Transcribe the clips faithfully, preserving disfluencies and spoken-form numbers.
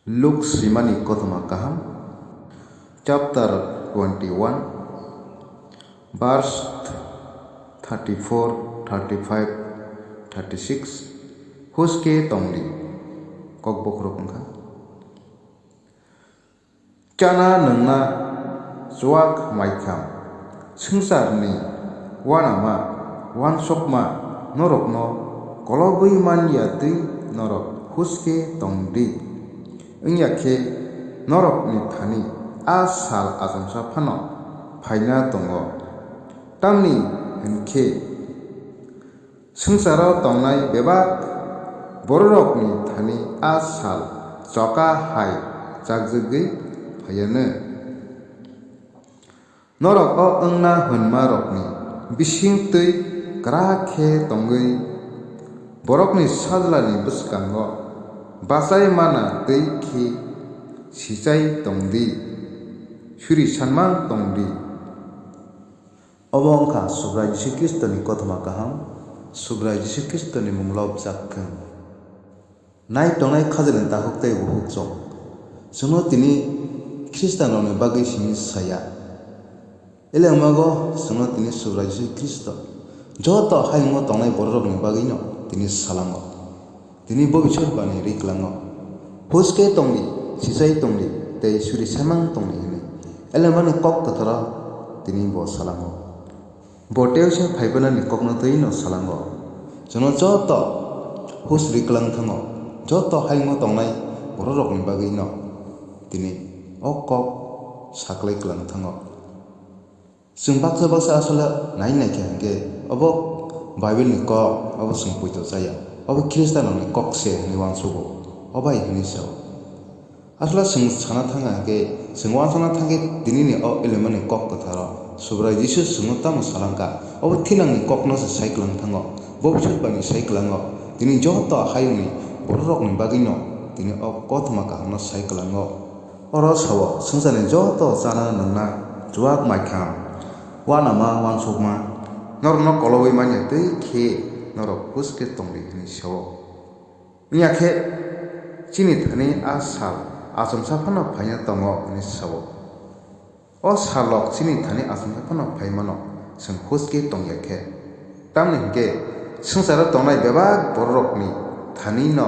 Luk swimani kothoma kaham, chapter twenty-one, verse thirty-four, thirty-five, thirty-six, huske tongdi. Kok bokhorok wngkha. Chana nwngna chuak maikha, swngcharni uanama uansukma norokno kolobwi man ya twi norok huske tongdi. Wngya khe norokni thani a sal achomsa phano phaina tongo. Tamni hwn khe swngcharo tongnai bebak bororokni thani a sal choka hai chakjagwi phaiyanw. Norok o wngna hwnmarokni bising twi kwrak khe tongwi borokni sajlani bwskango bachai mana twi khe sichai tongdi, suri sanmang tongdi. Obo wngkha Subrai Jisu Khristoni kothoma kaham. Subrai Jisu Khristoni mung lobjak thung. Nai tongnai khajani takhuk tei bukhuk chwng. Chwngno tini Khristanrokni bagwi simi saya. Elengmago chwngno tini Subrai Jisu Khristo joto hayungo tongnai bororokni bagwino tini salango. Tini bobiswt bani ri kwlango. Huske tongdi, sichai tongdi, tei suri semang tongdi hwnwi. Elemani kok kwtharo tini bo salango. Bo teisa phaibanani kokno twino salango. Chwngno joto hus ri kwlang thango. Joto hayungo tongnai bororokni bagwino tini o kok saklai kwlang thango. Chwng baksa baksa asole nai naikha hinkhe obo Bible ni kok, obo chwng poito chaya, obo Khristanrokni kok se hwnwi uansugo, o bai hwnwi sao. Asole chwng sana thangkha hinkhe, chwng uansukna thangkhe tinini o elemani kok kwtharo Subrai Jisu chwngno tamo salangkha, obo thinangni kokno se sai kwlang thango, bobiswt bai ni sai kwlango, tini joto hayungni bororokni bagwino tini o kothoma kahamno sai kwlango. Oro sao, swngcharni joto chana nwngna chuak maikha, uanama uansukma, norokno kolobwi manya twi khe norok huske tongdi hwnwi sao. Wngya khe chini thani a sal achomsa phano phaina tongo hwnwi sao. O salrok chini thani achomsa phano phai mano, chwng huske tongya khe. Tamni hinkhe swngcharo tongnai bebak bororokni thanino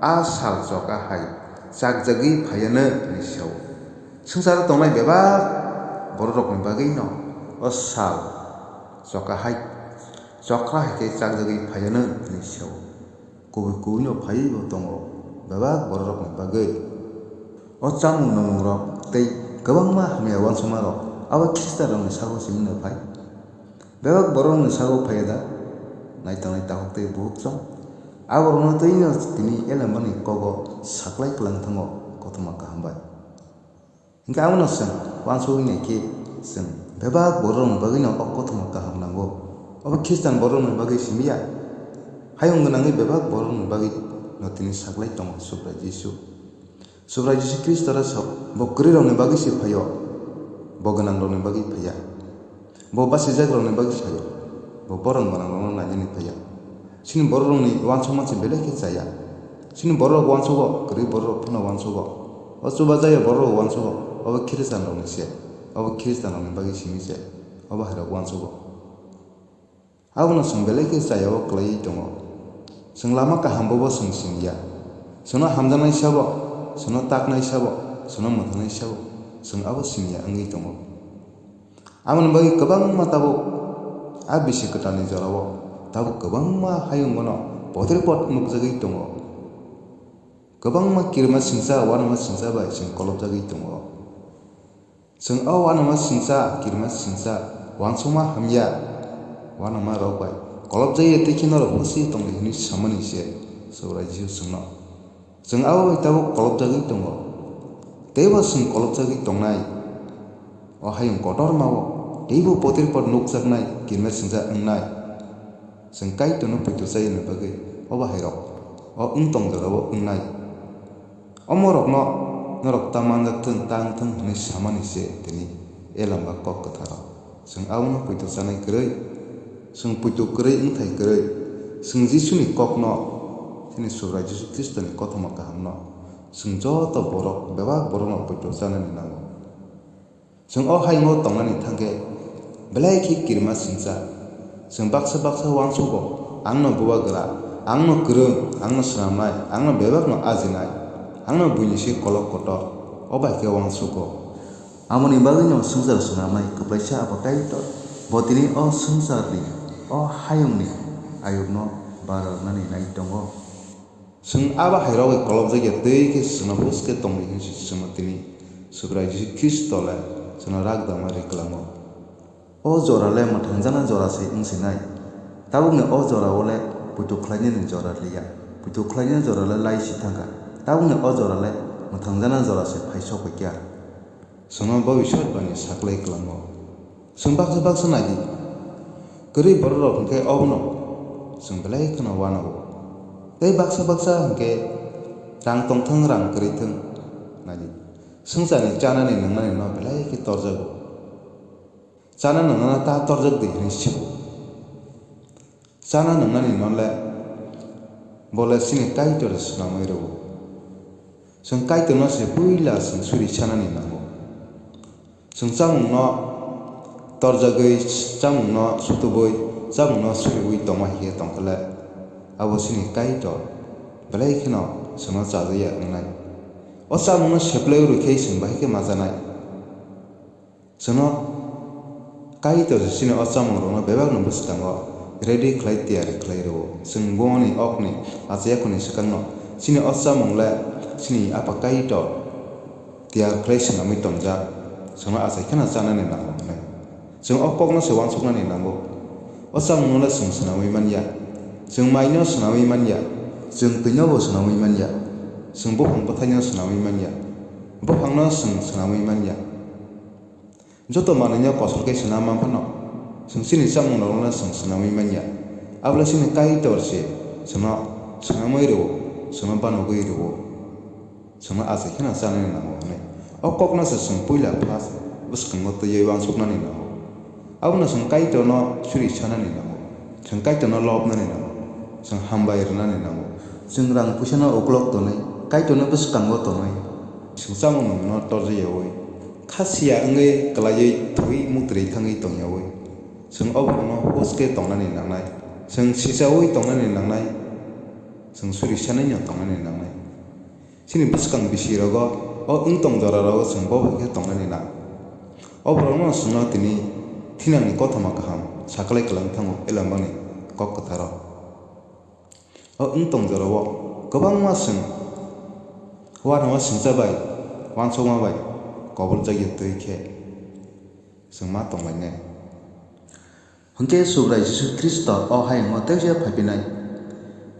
a sal choka hai chakjagwi phaiyanw hwnwi sao. Swngcharo tongnai bebak bororokni bagwino o sal choka hai, chokra hai khe chakjagwi phaiyanw hwnwi sao. Kubui kubuino phaiwi bo tongo bebak bororokni bagwi. O chamung nungmungrok tei kwbangma hamya uansukmarok abo Khristanrokni sago simi no phai. Bebak bororokni sago phaiya da? Nai tongnai takhuk tei bukhuk chwng. Aborokno twino tini elembani kogo saklai kwlang thango kothoma kaham bai. Hinkhe abono chwng uansugwi naikhe chwng bebak bororokni bagwino o kothoma kaham nango. Obo Khristan bororokni bagwi simi ya. Hayung gwnangwi bebak bororokni bagwi no tini saklai tongo Subrai Jisu. Subrai Jisu Khristo ro sao, bo kwrwirokni bagwi se phaio, bo gwnangrokni bagwi phaiya. Bo basijakrokni bagwi sao, bo borok gwnangrokno nainani phaiya. Chini bororokni uansukma se belai khe chaya. Chini bororok uansugo, kwrwi bororok phano uansugo. O chubajaya bororok uansugo, obo Khristanrokni se, obo Khristanrokni bagwi simi se, obo hairok uansugo. Abono chwng belai khe chaya-o klaiwi tongo. Chwng lama kahambo bo chwng siniya. Chwngno hamjaknai sabo, chwngno taknai sabo, chwngno mwthangnai sabo, chwng abo siniya wngwi tongo. Aboni bagwi kwbangma tabuk a bisi kwtalni jorao tabuk kwbangma hayung bono potripot nukjagwi tongo. Kwbangma kirima singcha, uanama singcha bai chwng kolopjagwi tongo. Chwng o uanama singcha, kirima singcha, uansukma hamya uanama rok bai kolopjagwi tei khe norok husi tongdi hwnwi samani se Subrai Jisu chwngno. Chwng abo bai tabuk kolopjagwi tongo. Teibo chwng kolopjagwi tongnai. O hayung kotorma-o teibo potripot nukjaknai, kirima singcha wngnai. Chwng Kaitorno poito chayani bagwi obo hairok o wng tong jorao wngnai. Omorokno norok ta manjak thung, ta wng thung hwnwi samani se tini elamba kok kwtharo. Chwng abono poito chanai kwrwi, chwng poito kwrwi wngthai kwrwi, chwng Jisuni kokno, chini Subrai Jisu Khristoni kothoma kahamno Chwng joto borok bebak borokno poito chanani nango. Chwng o hayungo tongnani thangkhe belai khe kirima singcha. Chwng baksa baksa uansugo, "Angno bubagra, angno kwrwng, angno swnamnai, angno bebakno ajinai, angno buini se kolok kotor," o bai khe uansugo. Amoni bagwino swngchar swnamnai kwplaisa Abo Kaitor. Bo tini o swngcharni, o hayungni ayukno bararnani nai tongo. Chwng abo hairogwi kolobjakya twi khe chwngno buske tongdi hwnwi se chwngno tini Subrai Jisu Khristo le chwngno rak dama ri kwlango. O jora le mwthangjakna jora se wng sinai. Tabukni o jora o le poito khlainani jora liya. Poito khlainani jora le lai si thangkha. Tabukni o jora le mwthangjakna jora se phai sok bai kha. Chwngno bobiswt bani saklai kwlango. Chwng baksa baksa naidi. Kwrwi bororok hwnkhe obono chwng belai kheno uanago. Tei baksa baksa hwnkhe rang tongthwng, rang kwrwi thwng naidi. Swngcharni chanani nwngnanino belai khe torjago. Chana nwngnana ta torjak di hwnwi sio. Chana nwngnani no le bo le chini Kaitor swnamwi rwo. Chwng Kaitorno se puila chwng suri chanani nango. Chwng chamungno torjagwi, chamungno sutubwi, chamungno suriwi tongma hinkhe tongkhe le abo chini Kaitor belai kheno chwngno chajakya wngnai. O chamungno seplaiwi rwkhe chwng bahai khe ma janai. Chwngno Kaitor se chini o chamungrokno bebakni bwskango ready khlai, tiyari khlai rwo. Chwng boni okni achai yakhuni swkangno chini o chamung le chini Apha Kaitor tiyar khlai swnamwi tongjak, chwngno achai kheno chanani nango hwnwi. Chwng o kokno se uansuknani nango. O chamungno le chwng swnamwi man ya, chwng maino swnamwi man ya, chwng twino bo swnamwi man ya, chwng buphang bwthaino swnamwi man ya, buphangno chwng swnamwi man ya. Joto manwino kosol khe swnam man phano, chwng chini chamungrokno chwng swnamwi man ya. Abo le chini Kaitor se chwngno swnamwi rwo, chwngno banogwi rwo, chwngno achai kheno chanani nango hwnwi. O kokno se chwng puila first bwskango twiwi uansuknani nango. Abono chwng Kaitorno suri sanani nango, chwng Kaitorno lobnani nango, chwng hambai rwnani nango. Chwng rang puisano uklok tonwi, Kaitorno bwskango tonwi, chwng chamung nungno torjayawi, kha siya wngwi kwlaiwi thwi muktwi thangwi tongyawi, chwng o borokno hus khe tongnani nangnai, chwng sichawi tongnani nangnai, chwng suri sanwino tongnani nangnai. Chini bwskang bisi rogo o wng tong jora rogo chwng bo bai khe tongnani nang. O borokno chwngno tini thinangni kothoma kaham saklai kwlang thango Elembani kok kwtharo. O wng tong jorao kwbangma chwng uanama singcha bai uansukma bai koboljakya twi khe chwng ma tonglainai. Hwnkhe Subrai Jisu Khristo o hayungo teisa phaiphinai,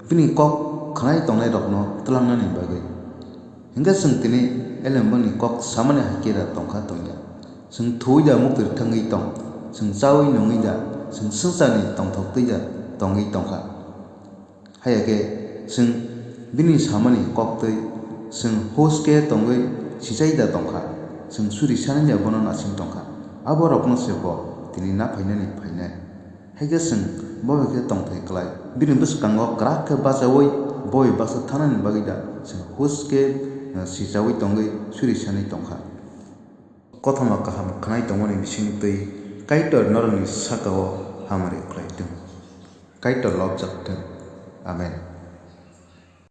bini kok khwnai tongnairokno twlangnani bagwi. Hwnkhe chwng tini Elembani kok samani hai khe da tongkha tongya. Chwng thuwi da muktwi thangwi tong, chwng chawi nungwi da, chwng swngcharni tongthok twi da tongwi tongkha. Haiya khe chwng bini samani koktwi chwng hus khe tongwi sichai da tongkha, chwng suri sanani da bono naising tongkha. Aborokno se bo tini na phainani phainai. Hai khe chwng bo bai khe tongthai klai. Bini bwskango kwrak khe bachaui bo bai baksa thanani bagwi da chwng hus khe, eh, sichaui tongwi suri sanwi tongkha. Kothoma kaham khwnai tongmani bisingtwi Kaitor norokni saka-o hamari khlai thung. Kaitor lobjak thung. Amen.